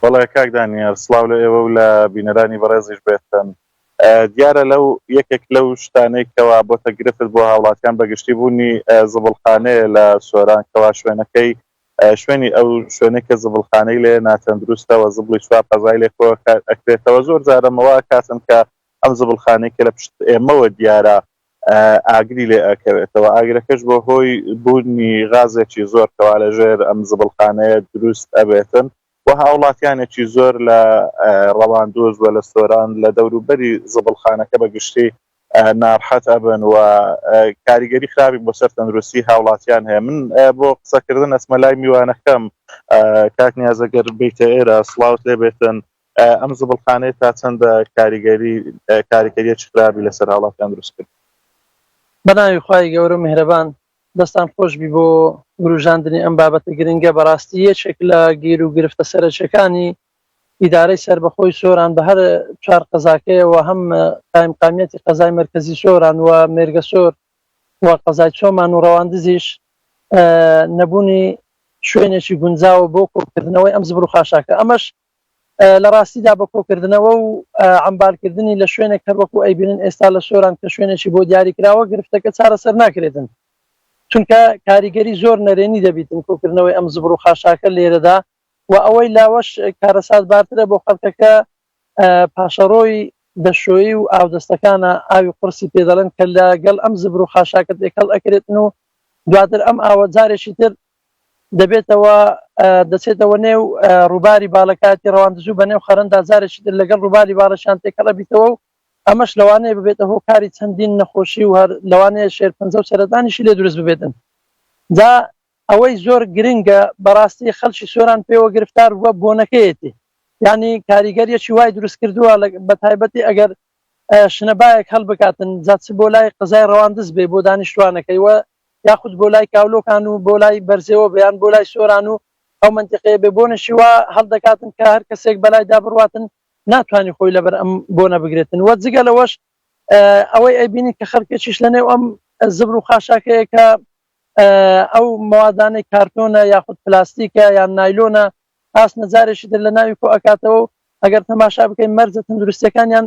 بەڵێ کاک دانیار سڵاو لە ئێوە و لە بینەرانی بەڕێزیش بێتن. دیارە لەو یەکێک لەو شتانەی کەوا بۆتە گرفت بۆ هاوڵاتیان بەگشتی بوونی زبڵخانەیە لە سۆران کەوا شوێنەکەی شوێنی ئەو شوێنەی کە زبڵخانەی لێ ناتەندروستە و زبڵی چوار قەزای لێ کۆ ئەکرێتەوە زۆر جارە مەوا کاتن کە ئەم زبڵخانەی کە لە پشت ئێمەوە دیارە ئاگری لێ ئەکەوێتەوە ئاگرەکەش بۆ هۆی بوونی غازێکی زۆر کەوا لە ژێر ئەم زبڵخانەیە دروست ئەبێتن و هاوڵاتیانێکی زۆر لە ڕەواندوز و لە سۆران لە دەوروبەری زبڵخانەکە بە گشتی ناڕحەت ئەبن و کاریگەری خراپی بۆ سەر تەندروستی هاوڵاتیان هەیە من بۆ قسەکردن ئەچمە لای میوانەکەم کاک نیاز ئەگەر بیتە ئێرە سڵاوت لێ بێتن ئەم زبڵخانەیە تا چەندە کاریگەری کاریگەریەکی خراپی لەسەر هاوڵاتیان دروست کرد؟ بەناوی خوای گەورە و میهرەبان دەستان خۆشبی بۆ وروژاندنی ئەم بابەتە گرنگە بەڕاستی یەکێک لە گیر و گرفتە سەرەکیەکانی ئیدارەی سەربەخۆی سۆران بە هەر چوار قەزاکەیەوە هەم قایمقامیەتی قەزای مەرکەزی سۆران و مێرگەسۆر و قەزای چۆمان و ڕەواندزیش نەبوونی شوێنێکی گونجاوە بۆ کۆکردنەوەی ئەم زبر و خاشاکە ئەمەش لە ڕاستیدا بە کۆکردنەوە و عەمبارکردنی لە شوێنێک هەر وەکو ئەیبینن ئێستا لە سۆران کە شوێنێکی بۆ دیاری کراوە گرفتەکە چارەسەر ناکرێتن چونکە کاریگەری زۆر نەرێنی دەبیتن کۆکردنەوەی ئەم زبر و خاشاکە لێرەدا و ئەوەی لاوەش کارەساتبارترە بۆ خەڵکەکە پاشەڕۆی دەشۆیی و ئاودەستەکانە ئاوی قورسی پێ دەڵێن کە لەگەڵ ئەم زبر و خاشاکە تێکەڵ ئەکرێتن و دواتر ئەم ئاوە جارێکی تر دەبێتەوە دەچێتەوە نێو ڕووباری باڵەکایەتی ڕەواندزو بە نێو خەرەندا جارێکی تر لەگەڵ ڕووباری باڵەشان تێکەڵ ئەبیتەوە و ئەمەش لەوانەیە ببێتە هۆکاری چەندین نەخۆشی و هەر لەوانەیە شێرپەنجە و سەرەتانیشی لێ دروست ببێتن جا ئەوەی زۆر گرنگە بەڕاستی خەڵکی سۆران پێوە گرفتار بووە بۆنەکەیەتی یعنی کاریگەریەکی وای دروست کردووە بە تایبەتی ئەگەر شنەبایەک هەڵبکاتن جا چ بۆ لای قەزای ڕەواندز بێ بۆ دانیشتوانەکەی وە یاخود بۆ لای کاولۆکان و بۆ لای بەرزێوە بێ یان بۆ لای سۆران و ئەو مەنتیقەیە بێ بۆنێکی وا هەڵدەکاتن کە هەر کەسێک بەلایدا بڕواتن ناتوانانی خۆی لەبەر ئەم بۆنە بگرێتن وە جگە لەوەش ئەوەی ئەیبینی کە خەڵکێکیش لەنێو ئەم زبر و خاشاکەیە کە ئەو مەوادانەی کارتۆنە یاخود پلاستیکە یان نایلۆنە ئاسنە جارێکی تر لە ناوی کۆ ئەکاتەوە و ئەگەر تەماشا بکەین مەرجە تەندروستیەکانیان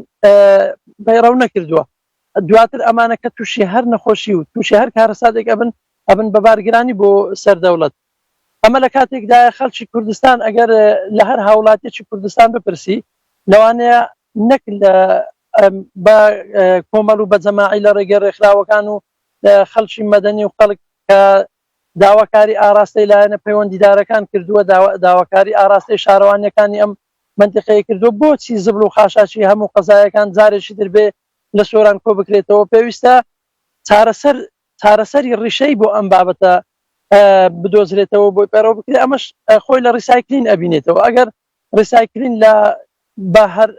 پەیڕەو نەکردووە دواتر ئەمانە کە تووشی هەر نەخۆشی و تووشی هەر کارەساتێک ئەبن ئەبن بە بارگرانی بۆ سەر دەوڵەت ئەمە لە کاتێکدایە خەڵکی کوردستان ئەگەر لە هەر هاوڵاتیەکی کوردستان بپرسی لەوانەیە نەک لە بە کۆمەڵ و بە جەماعی لە ڕێگەی ڕێکخراوەکان و خەڵکی مەدەنی و خەڵک کە داواکاری ئاراستەی لایەنە پەیوەندیدارەکان کردووە، داواکاری ئاراستەی شارەوانییەکانی ئەم مەنتیقەیە کردووە، بۆچی زبڵ و خاشاکی هەموو قەزایەکان جارێکی تر بێ لە سۆران کۆبکرێتەوە، پێویستە چارەسەر چارەسەری ڕیشەیی بۆ ئەم بابەتە بدۆزرێتەوە بۆی پەیڕەو بکرێت، ئەمەش خۆی لە ڕیسایکلین ئەبینێتەوە، ئەگەر ڕیسایکلین لە بە هەر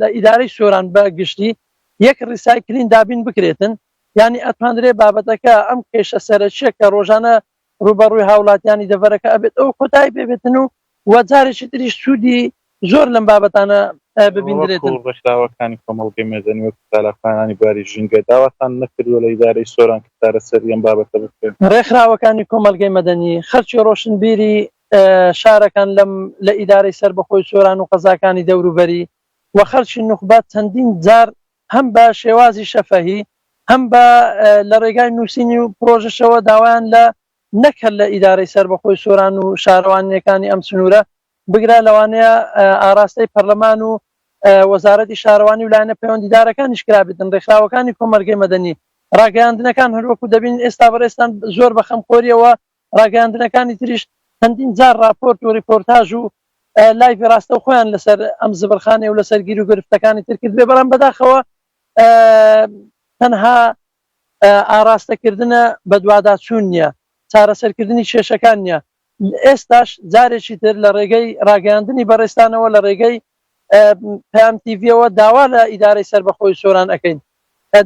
لە ئیدارەی سۆران بە گشتی یەک ڕیسایکلین دابین بکرێتن یانی ئەتوانرێ بابەتەکە ئەم کێشە سەرەکیە کە ڕۆژانە ڕووبەڕووی هاوڵاتیانی دەڤەرەکە ئەبێت ئەو کۆتایی پێ بێتن و و جارێکی تریش سوودی زۆر لەم بابەتانە ببیندرێتن. وەکو ڕێکخراوەکانی کۆمەڵگەی مەدەنی وەکو چالاکوانانی بواری ژینگە داواتان نەکردووە لە ئیدارەی سۆران کە چارەسەری ئەم بابەتە بکرێت؟ ڕێکخراوەکانی کۆمەڵگەی مەدەنی، خەڵکی ڕۆشنبیری شارەکان لەم لە ئیدارەی سەربەخۆی سۆران و قەزاکانی دەوروبەری و خەڵکی نوخبە چەندین جار هەم بە شێوازی شەفەهی هەم بە لە ڕێگای نووسینی و پرۆژەشەوە داوایان لە نەک هەر لە ئیدارەی سەربەخۆی سۆران و شارەوانییەکانی ئەم سنوورە بگرە لەوانەیە ئاراستەی پەرلەمان و وەزارەتی شارەوانی و لایەنە پەیوەندیدارەکانیش کرابێتن ڕێکخراوەکانی کۆمەڵگەی مەدەنی ڕاگەیاندنەکان هەروەکو دەبینین ئێستا بەڕێزتان زۆر بە خەمخۆریەوە ڕاگەیاندنەکانی تریش چەندین جار ڕاپۆرت و ڕیپۆرتاژ و لایڤی ڕاستەوخۆیان لەسەر ئەم زبرخانەیە و لەسەر گیروگرفتەکانی تر کردبێ بەڵام بەداخەوە تەنها ئاراستەکردنە بەدواداچوون نییە چارەسەرکردنی کێشەکان نییە ئێستاش جارێکی تر لە ڕێگەی ڕاگەیاندنی بەڕێزتانەوە لە ڕێگەی پەیام تیڤیەوە داوا لە ئیدارەی سەربەخۆی سۆران ئەکەین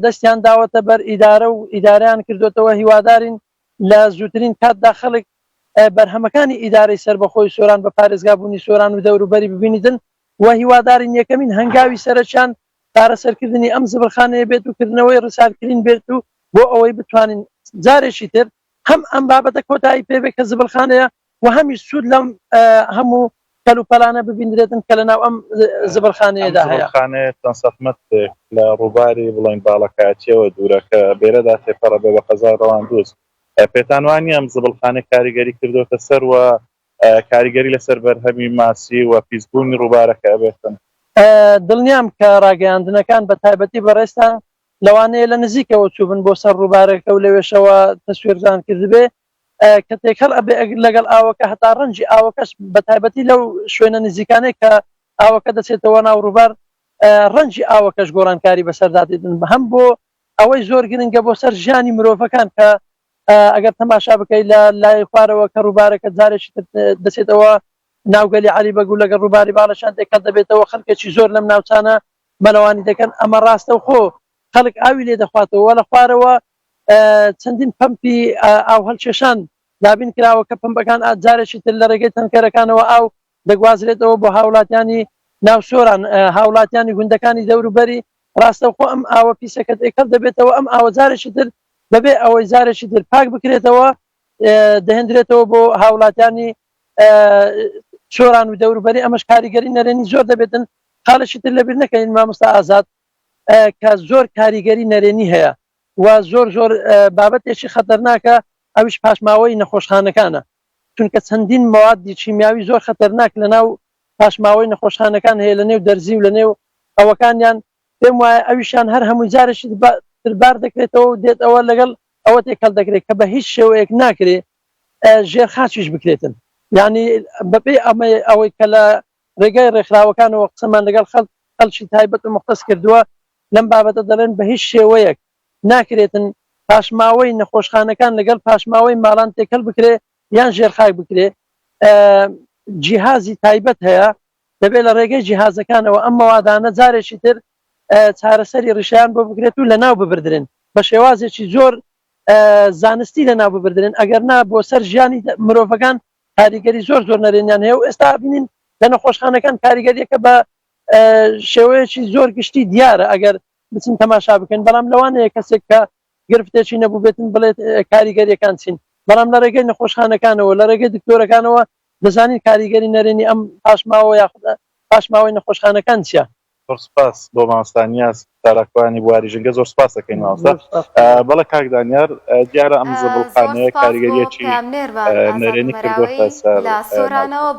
دەستیان داوەتە بەر ئیدارە و ئیدارەیان کردوێتەوە هیوادارین لە زووترین کاتدا خەڵک بەرهەمەکانی ئیدارەی سەربەخۆی سۆران بە پارێزگابوونی سۆران و دەوروبەری ببینیتن و هیوادارین یەکەمین هەنگاوی سەرەکیان چارەسەرکردنی ئەم زبرخانەیە بێت و کردنەوەی ڕیسارکرین بێت و بۆ ئەوەی بتوانین جارێکی تر هەم ئەم بابەتە کۆتایی پێ بێت کە زبرخانەیە و هەمیش سوود لەم هەموو. کەلوپەلانە ببیندرێتن کە لەناو ئەم ئەم زبڵخانەیەدا هەیە. زبڵخانەیە چەند سەد مەترێک لە ڕووباری بڵێین باڵەکایەتییەوە دوورە کە بێرەدا تێپەڕە بێ بە قەزای ڕەواندوز. پێتان وا نییە ئەم زبڵخانەیە کاریگەری کردۆتە سەر و کاریگەری لەسەر بەرهەمی ماسی و پیسبوونی ڕووبارەکە ئەبێتن؟ دڵنیام کە ڕاگەیاندنەکان بە تایبەتی بەڕێزتان لەوانەیە لە نزیکەوە چووبن بۆ سەر ڕووبارەکە و لەوێشەوە تەسویرتان کردبێ کە تێکەڵ ئەبێ لەگەڵ ئاوەکە هەتا ڕەنگی ئاوەکەش بە تایبەتی لەو شوێنە نزیکانەی کە ئاوەکە دەچێتەوە ناو ڕووبار ڕەنگی ئاوەکەش گۆڕانکاری بەسەردا دێتن هەم بۆ ئەوەی زۆر گرنگە بۆ سەر ژیانی مرۆڤەکان کە ئەگەر تەماشا بکەیت لە لای خوارەوە کە ڕووبارەکە جارێکی تر دەچێتەوە ناوگەلی عەلی بەگ و لەگەڵ ڕووباری باڵەشان تێکەڵ دەبێتەوە خەڵکێکی زۆر لەم ناوچانە مەلەوانی دەکەن ئەمە ڕاستەوخۆ خەڵک ئاوی لێ دەخواتەوە لە خوارەوە چەندین پەمپی ئاو هەڵکێشان دابین کراوە کە پەمپەکان جارێکی تر لە ڕێگەی تەنکەرەکانەوە ئاو دەگوازرێتەوە بۆ هاوڵاتیانی ناو سۆران هاوڵاتیانی گوندەکانی دەوروبەری ڕاستەوخۆ ئەم ئاوە پیسەکە تێکەڵ دەبێتەوە ئەم ئاوە جارێکی تر بەبێ ئەوەی جارێکی تر پاک بکرێتەوە دەهێندرێتەوە بۆ هاوڵاتیانی سۆران و دەوروبەری ئەمەش کاریگەری نەرێنی زۆر دەبێتن خاڵێکی تر لەبیر نەکەین مامۆستا ئازاد کە زۆر کاریگەری نەرێنی هەیە و زۆر زۆر بابەتێکی خەتەرناکە ئەویش پاشماوەی نەخۆشخانەکانە چونکە چەندین مەوادی کیمیاوی زۆر خەتەرناک لەناو پاشماوەی نەخۆشخانەکان هەیە لە نێو دەرزی و لە نێو ئەوەکانیان پێم وایە ئەویشیان هەر هەمووی جارێکی تر بار دەکرێتەوە و دێت ئەوە لەگەڵ ئەوە تێکەڵ دەکرێت کە بە هیچ شێوەیەک ناکرێ ژێر خاچیش بکرێتن یعنی بەپێی ئەمە ئەوەی کە لە ڕێگای ڕێکخراوەکانەوە قسەمان لەگەڵ خەڵک خەڵکی تایبەت و مختص کردووە لەم بابەتە دەڵێن بە هیچ شێوەیەک ناکرێتن پاشماوەی نەخۆشخانەکان لەگەڵ پاشماوەی ماڵان تێکەڵ بکرێ یان ژێرخاک بکرێ جیهازی تایبەت هەیە دەبێت لە ڕێگەی جیهازەکانەوە ئەم مەوادانە جارێکی تر چارەسەری ڕیشەیان بۆ بکرێت و لەناو ببردرێن بە شێوازێکی زۆر زانستی لەناو ببردرێن ئەگەر نا بۆ سەر ژیانی مرۆڤەکان کاریگەری زۆر زۆر نەرێنیان هەیە و ئێستا بینین لە نەخۆشخانەکان کاریگەریەکە بە شێوەیەکی زۆر گشتی دیارە ئەگەر بچین تەماشا بکەین بەڵام لەوانەیە کەسێک کە گرفتێکی نەبووبێتن بڵێت کاریگەریەکان چین بەڵام لە ڕێگەی نەخۆشخانەکانەوە لە ڕێگەی دکتۆرەکانەوە دەزانین کاریگەری نەرێنی ئەم پاشماوە یاخود پاشماوەی نەخۆشخانەکان چیە. زۆر سوپاس بۆ مامۆستا نیاز چالاکوانی بواری ژینگە زۆر سوپاس دەکەین مامۆستا. زۆر سوپاس قوربان. بەڵێ کاک دانیار دیارە ئەم زۆر زبڵخانەیە سوپاس بۆ کاریگەریەکی پەیامنێرمان ئازاد نەرێنی کردۆتە مەراوی سەر لە سۆرانەوە ناوچەکە.